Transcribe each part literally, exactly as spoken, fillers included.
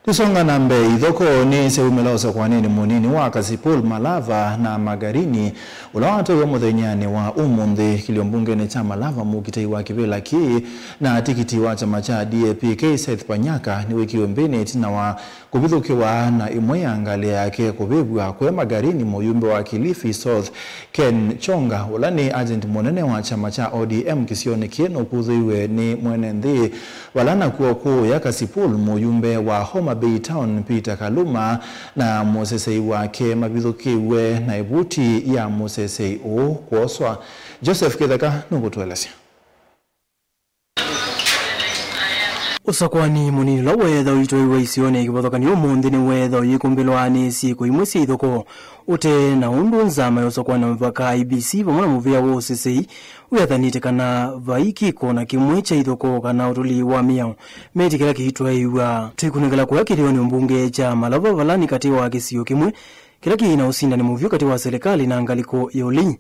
Tũsonga na mbee, ithokoo nĩsyaumĩla ũsakũanĩnĩ mũnini wa Kasipul, Malava na Magarini, ũla watwaiwe mũthenyanĩ wa ũmũnthĩ kĩlio mbungenĩ kya Malava. Mũkitei wa kĩvĩla kĩĩ na tikiti wa kyama kya D A P K, Seth Panyaka, nĩwĩkiwe mbĩnĩ ĩtina wa kũvithũkĩwa na ĩmwe ya ngalĩ yake kũvĩvw'a kũya Magarini. Mũyumbe wa Kilifi South, Ken Chonga, ũla nĩ agent mũnene wa kyama kya O D M kĩsionĩ kĩĩ, nũkuthĩiwe nĩ mwene nthĩ, vala nakw'o kũũya Kasipul. Mũyumbe wa Homa Bay Town, Peter Kaluma, na mũsesei wake mavithũkĩw'e na ĩvuti ya mũsesei ũũ kwoswa. Joseph Kĩtheka nũkũtũelesya. Ũsakũani mũnini ũla weetha ũitwaiwe isionĩ ya kĩvathũkany'o ũmũnthĩ nĩweetha ũyĩkũmbĩlwa nĩ syĩko imwe sya ithokoo. Ũte na ũndũ, nzama ya ũsakũani wa mĩvaka, I E B C, vamwe na mũvĩa wa ũsesei wĩathanĩte kana vai kĩko na kĩmwe kya ithokoo kana ũtũlĩi wa mĩao meti kĩla kĩitwaĩw'a. Twĩkunĩkĩla kũya kĩlĩonĩ mbunge kya Malava, vala nĩ katĩ wa kĩsio kĩmwe kĩla kĩ na ũsindani mũvyũ katĩ wa silikalĩ na ngalĩko ya ũlei.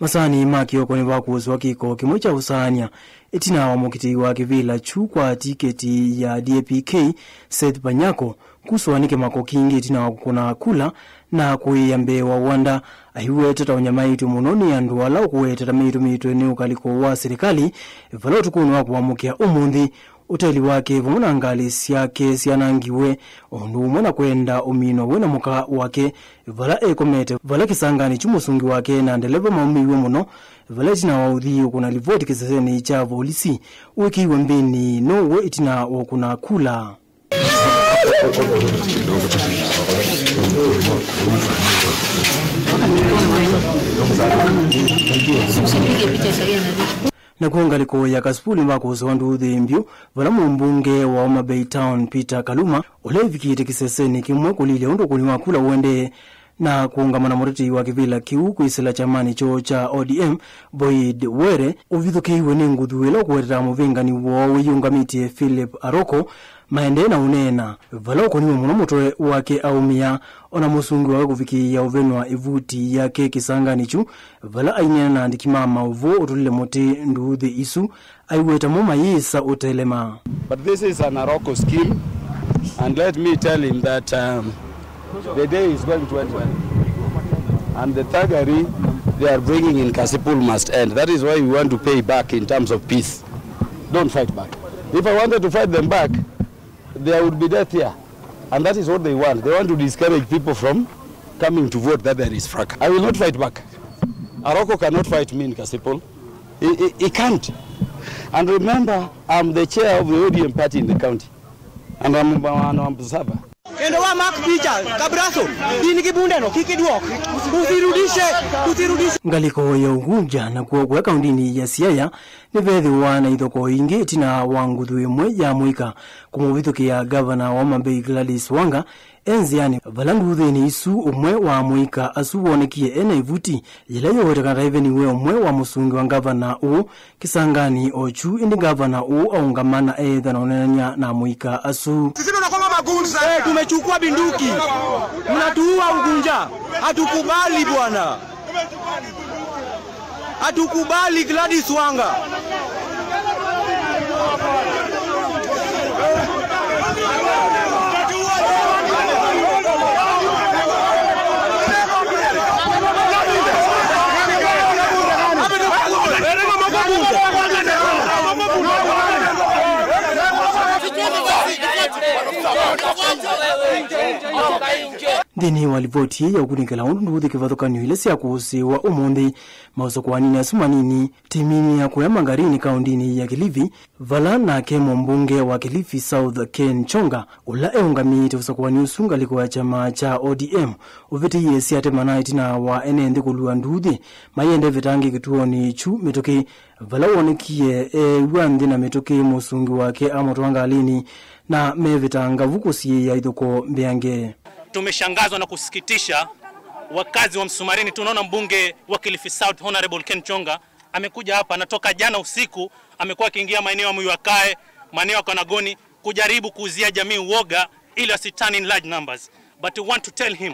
Masaanĩ ma kĩoko nĩvakũswa kĩko kĩmwe kya ũsaanĩa ĩtina wa mũkitĩi wa kĩvĩla kyu kwa tiketi ya D A P K, Seth Panyako, kuswa nĩ kĩmako kingĩ ĩtina wa kũkũna kula na kũĩĩa mbee wa wanda. Aiweta ta ũnyamaĩtw'e mũno nĩ andũ ala ũkũweta ta meitũmĩtwe nĩ ũkalĩko wa silikalĩ, vala ũtukũnĩ wa kũamũkĩa ũmũnthĩ, ũteli wake vamwe na ngalĩ syake syanangiwe, o ũndũ ũmwe na kwenda ũminwa we na mũka wake vala ekomete, vala kĩsanganĩ kyu mũsungi wake na ndeleva maumĩiw'e mũno, vala ĩtina wa ũthi ũkũna livoti kĩsesenĩ kya volisi, wĩkĩiwe mbĩnĩ now'o ĩtina wa ũkũna kula. Nakw'o ngalĩko ya Kasipul nĩvakũsĩwa nduuthĩ mbyũ, vala mũmbunge wa Homa Bay Town, Peter Kaluma, ũla ĩvikĩte kĩsesenĩ kĩmwe kũlilya ũndũ ũkũni wa kula ũendee, na kũũngama na mũtetei wa kĩvĩla kĩu kwĩsĩla kyamanĩ kyoo kya O D M, Boyd Were, ũvithũkĩiwe nĩ nguthu ĩla ũkũwetetaa mũvĩngani woo wĩyĩũngamĩtye, Philip Aroko, maendee na ũneena, vala ũkũniwe mũno mũtwe wake aumĩa, o na mũsungi wake kũvikĩĩa ũvenwa ĩvuti yake kĩsanganĩ kyu, vala aineena na andĩki ma maũvoo ũtũlile mũtĩ nduuthĩ isu, aiweta mo mayĩsa ũtelema. But this is an Aroko scheme, and let me tell him that, um, the day is going to end well. And the thuggery they are bringing in Kasipul must end. That is why we want to pay back in terms of peace. Don't fight back. If I wanted to fight them back, there would be death here. And that is what they want. They want to discourage people from coming to vote that there is fracas. I will not fight back. Aroko cannot fight me in Kasipul. He, he, he can't. And remember, I'm the chair of the O D M party in the county. And I'm, I'm an observer. Endo wa Mark Picha, Kabraso, ini kibundeno, kikidwok. Usirudishe, usirudishe. Ngalĩko ya Ugunja na kuo kwa kaundini ya Siaya nĩvethĩwa na ithokoo ingĩ ĩtina wa nguthu ĩmwe ya mũika kũmũvithũkĩa ngavana wa Homa Bay Gladys Wanga e nzĩanĩ, vala nduthĩnĩ isu ũmwe wa amũika asu wonekie e na ĩvuti yĩla yĩweta kana taĩveniwe ũmwe wa mũsungi wa ngavana ũũ kĩsanganĩ o kyu, ĩndĩ ngavana ũũ aũngama na eethana ũneenany'a na amũika asu. Sisi tunakuwa magoons. Eh, tumechukua bunduki. Mnatuua Ugunja. Hatukubali bwana. Hatukubali Gladys Wanga. Nthĩnĩ wa livoti ĩĩ ya ũkunĩkĩla ũndũ nduuthĩ kĩvathũkany'o ila syakũsĩĩwa ũmũnthĩ, maũsakũaninĩ asu manini, timinĩ ya kũya Magarini kaũndĩnĩ ya Kilifi, vala nake mũmbunge wa Kilifi South Ken Chonga, ũla eũngamĩĩte ũsakũani ũsu ngalĩko ya kyama kya O D M, ũvĩtĩie syate mana ĩtina wa ene nthĩ kũlua nduuthĩ mayende vetangĩ kĩtuonĩ kyu mĩtũkĩ, vala wonekie eew'a nthĩ na mĩtũkĩ mũsungi wake amũtwaa ngalĩnĩ na mevĩta ngavu kũsiĩĩa ithũko mbeange. Tumeshangazwa na kusikitisha wakazi wa Msumarini. Tunaona mbunge wa Kilifi South, Honorable Ken Chonga, amekuja hapa na toka jana usiku amekuwa akiingia maeneo ya Muyuakae, maeneo ya Kanagoni, kujaribu kuuzia jamii uoga ili wasi turn in large numbers. But we want to tell him,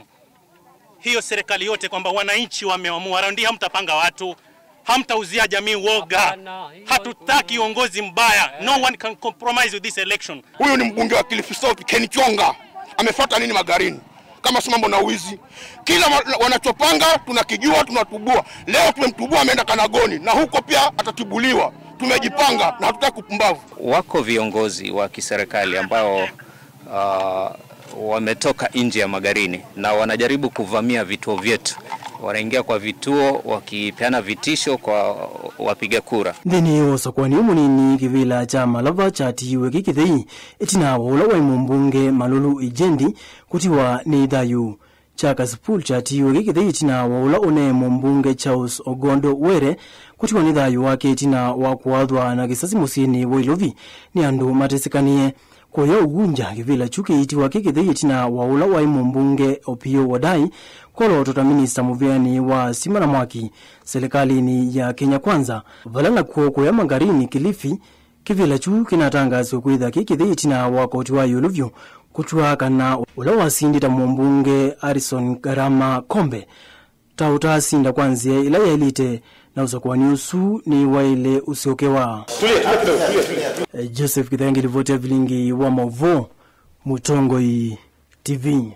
hiyo serikali yote kwamba wananchi wameamua, raundi hamtapanga watu, hamtauzia jamii uoga. Hatutaki uongozi mbaya. No one can compromise with this election. Huyu ni mbunge wa Kilifi South, Ken Chonga. Amefuata nini Magarini kama si mambo na uwizi? Kila wa- wanachopanga tunakijua, tunatubua. Leo tumemtubua, ameenda Kanagoni, na huko pia atatubuliwa. Tumejipanga na hatutaki kupumbavu. Wako viongozi wa kiserikali ambao, ah, wametoka nje ya Magarini na wanajaribu kuvamia vituo vyetu. Wanaingia kwa vituo wakipeana vitisho kwa wapiga kura. Nthĩnĩ wa ũsakũani mũnini, kĩvĩla kya Malava kyatiiwe kĩ kĩthei ĩtina wa ũla waĩ mũmbunge Malulu Ijendi kũtiwa nĩ thayũ. Kya Kasipul kyatiiwe kĩ kĩthei ĩtina wa ũla ũnaĩ mũmbunge Charles Ogondo Were kũtiwa nĩ thayũ wake ĩtina wa kũathwa na kĩsasi mũsyĩnĩ wa Ilovi nĩ andũ matesĩkanĩe. Kũya ũgunja, kĩvĩla kyu kĩitiwa kĩ kĩthei ĩtina wa ũla waĩ mũmbunge Opiyo Wandayi kwolotwa ta minista mũvĩanĩ wa stima na mwaki silikalĩnĩ ya Kenya Kwanza, vala nakw'o kũya Magarini, Kilifi, kĩvĩla kyu kĩnatangaasiwe kwĩtha kĩ kĩthei ĩtina wa koti wa ĩũlũ vyũ kũtwaa kana ũla wasindĩte mũmbunge Harrison Karama Kombe ta ũtaasinda kwa nzĩa ĩla yaĩlĩte, na ũsakũani ũsu nĩwaĩle ũsyokewa. Joseph Kĩthenge, livoti ya vilingi wa maũvoo, Mũtongoi T V.